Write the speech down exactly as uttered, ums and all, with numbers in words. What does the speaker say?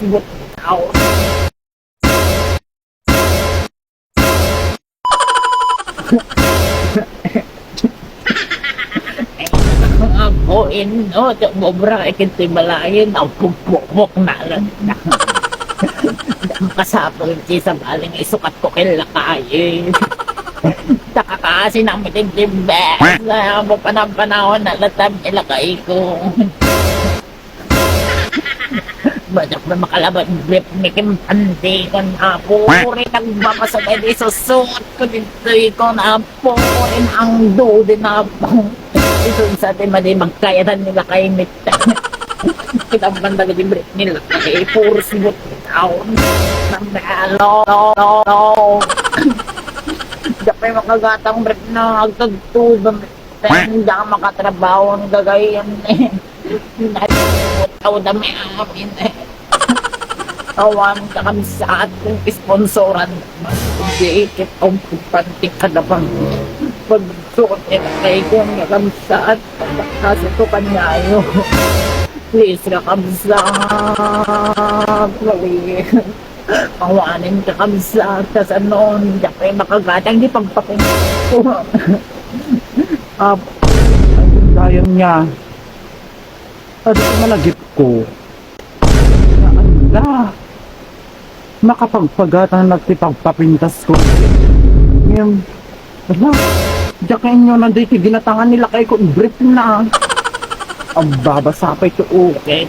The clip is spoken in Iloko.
Butaw. Apo, inno, ti umubra kay kintoy balayen, aw, pupukpok na lang. Kasapul ti sa baling isukat ko kay lakay. Takakaasi na mi ti best. Apo, panampanahon na latam ilakay ko. Badak na makalabat brief ni Kim Pandi kon Apo. Uri nagbabasa kay di susot ko ditoy kon Apo. Uri ang dudi na Apo. Isun sa ti madi magkayatan nila kay mit. Kita man talaga di brief nila kay puro sibot taon. Nang hello, no, no, no. Di pa yung makagatang brief na agtagtubang. Kaya hindi ako makatrabaho ang gagayan eh. Nagputaw na may amin eh. Awan kakabsat kung sponsoran. Mas hindi ikit ang pagpanting kadabang. Pagsuot nila kay kung kakabsat. Kasi ito kanyayo. Please kakabsat. Please. Awanen ka, kabsat, kas anon, diak pay makagatang di pagpapintas ko. Ap-, ang dayang niya. Adi ko malagip ko. Ala, makapagpagatang na ti pagpapintas ko. Ngayon, Ala, diak inyo na di ti ginatangan nila kay kun brief na. Ang babasa pa ito, okay.